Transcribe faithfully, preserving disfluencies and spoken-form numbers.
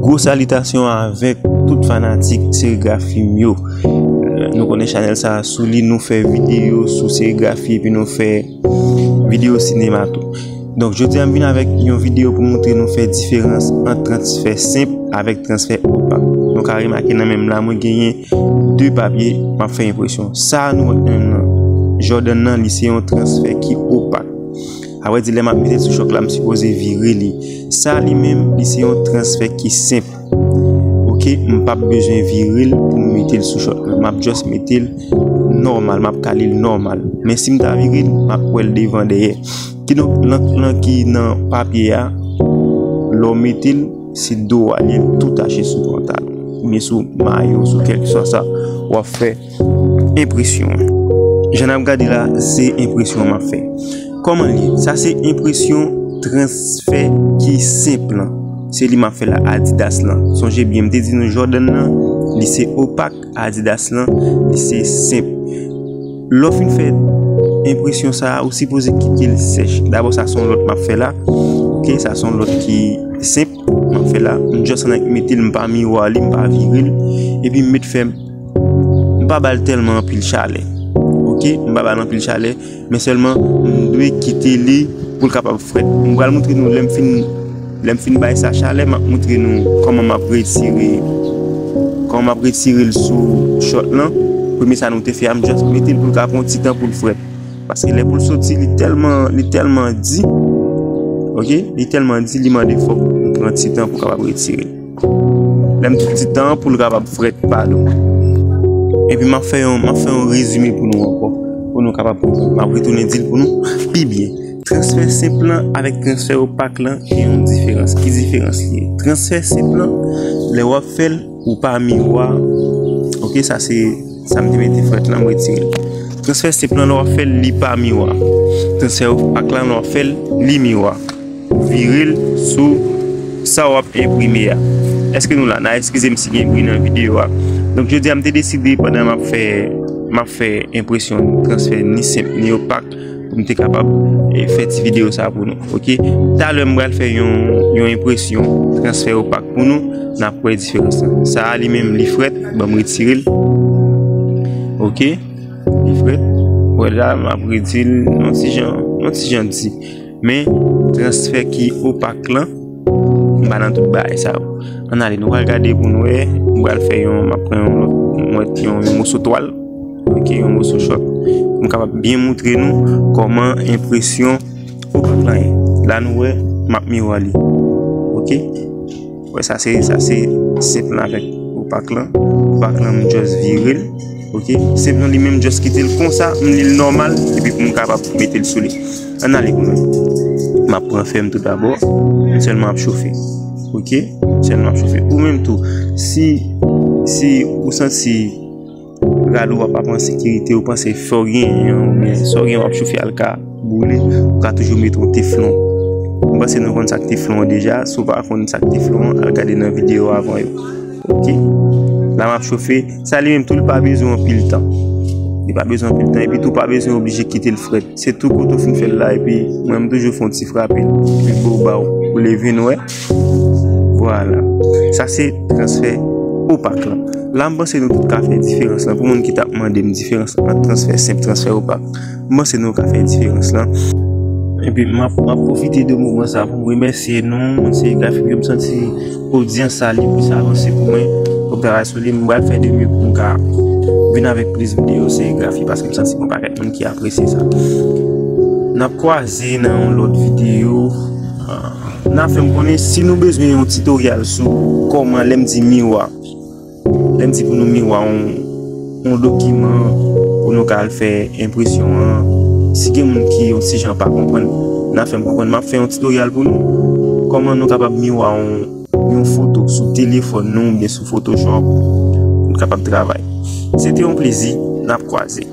Gwo salitasyon avèk tout fanatik serigrafi m yo. Euh, nou konnen chanèl sa a sou li, nou fè videyo sou serigrafi epi nou fè videyo sinema tou. Donk, jodi a m vin avèk yon videyo pou montre nou fè diferans ant transfè senp avèk transfè opak. Nou ka remake nan men m la, mwen genyen de papye m ap fè enpresyon. Sa a nou wè nan Jordan nan, li se yon transfè ki opak. Sa vle di, lè m ap mete l sou chòk la, m sipoze vire li. Sa a li menm, li se yon transfè ki senp. Oke, m p ap bezwen vire l pou m mete l sou chòk la. M ap just mete l nòmal, m ap kale l nòmal. Men si m ta vire l, m ap wè l devan dèyè. Kidonk, lank lan ki nan papye a, lè w mete l, se do a li ye, l tou tache sou pantalon oubyen sou mayo, sou kèlkeswa sa w ap fè enpresyon an. Jan n ap gade la, se enpresyon m ap fè. Kòman l ye? Sa se enpresyon transfè ki senp lan. Se li m ap fè la, Adidas lan. Sonje byen, m te di nou Jordan nan, li se opak, Adidas lan, li se senp. Lè w fin fè enpresyon sa a, ou sipoze kite l sèch. Dabò, sa se yon lòt m ap fè la. Oke, sa se yon lòt ki senp m ap fè la. M just annik mete l, m pa miwa li, m pa vire l. Epi m met fè m pa ba l tèlman anpil chalè. Oke, m pa ba l anpil chalè, men sèlman m dwe kite li pou l kapab frèt. M pral montre nou lè m fin, lè m fin bay sa chalè, m ap montre nou kòman m ap retire, kòman m ap retire l sou chòt lan. Premye sa nou te fè a, m just mete l pou l ka pran yon ti tan pou l frèt. Paske lè pou l soti, li tèlman, li tèlman di. Oke? Li tèlman di, li mande fòk ou pran ti tan pou w kapab retire l. Lè m di ti tan an, pou l kapab frèt, padon. Epi m ap fè yon, m ap fè yon rezime pou nou ankò, pou nou kapab konprann. M ap retounen di l pou nou pi byen. Transfè senp lan avèk transfè opak lan gen yon diferans. Ki diferans li ye? Transfè senp lan, lè w ap fè l, ou pa miwa. Oke, sa se sa m te mete frèt lan, m retire l. Transfè senp lan, lè w ap fè l, li pa miwa. Transfè opak lan, lè w ap fè l, li miwa. Ou vire l sou sa w ap enprime a. Èske nou la? N a eskize m si gen bri nan videyo a. Donk, jodi a, m te deside pandan m ap fè, m ap fè enpresyon transfè ni senp ni opak pou m te kapab, eh, fè ti videyo sa pou nou. Oke? Talè m pral fè yon, yon enpresyon transfè opak pou nou. N ap wè diferans lan. Sa a li menm, li frèt. Ban m retire l. Oke? Li frèt. Wè la, m ap retire l yon ti jan, yon ti jan di. Men, transfè ki opak lan, m pa nan tout bagay sa yo. Ann ale, nou pral gade pou nou wè. M pral fè yon, m ap pran yon lòt, mwen, yon, yon moso twal. Oke, yon moso chòk. Pou m kapab byen montre nou kòman enpresyon opak lan ye. La nou wè, m ap miwa li. Oke? Wè, sa se, sa se senp lan avèk opak lan. Opak lan, m just vire l. Oke? Senp lan li menm, just kite l konsa, m li l nòmal, epi pou m kapab mete l sou li. Ann ale pou nou. M ap pran fè m tou dabò. M sèlman ap chofe. Oke? M sèlman ap chofe. Ou menm tou, si, si ou santi rad ou a pa pran sekirite, ou panse fè w genyen an, oubyen sa w genyen w ap chofe a l ka boule, ou ka toujou mete yon teflon. M panse nou konn sa k teflon an deja. Si w pa konn sa k teflon an, al gade nan videyo avan yo. Oke? La m ap chofe. Sa li menm tou, li pa bezwen anpil tan. Li pa bezwen anpil tan. Epi tou, pa bezwen oblije kite l frèt. Se tou kote w fin fè l la, epi mwen, m toujou fè yon ti frape l, epi bo ba w, ou leve n wè. Vwala. Sa se transfè opak lan. La, m panse nou tout ka fè diferans lan. Pou moun ki t ap mande m diferans ant transfè senp, transfè opak, m panse nou ka fè diferans lan. Epi m ap, m ap pwofite de moman sa pou m remèsye nou, moun serigrafik yo, m santi odyans sa li plis avanse pou mwen, pou m travay sou li, m pral fè de mye pou m ka vin avèk plis videyo serigrafi, paske m santi gen yon pakèt moun ki apresye sa. N ap kwaze nan yon lòt videyo. Ah, n a fè m konnen si nou bezwen yon titoryal sou kòman, lè m di miwa, lè m di pou nou miwa yon, yon dokiman pou nou ka al fè enpresyon an, si gen moun ki yon ti jan pa konprann, n a fè m konprann. M ap fè yon titoryal pou nou, kòman nou kapab miwa yon, yon foto sou telefòn nou oubyen sou Photoshop pou nou kapab travay. Se te yon plezi, n ap kwaze.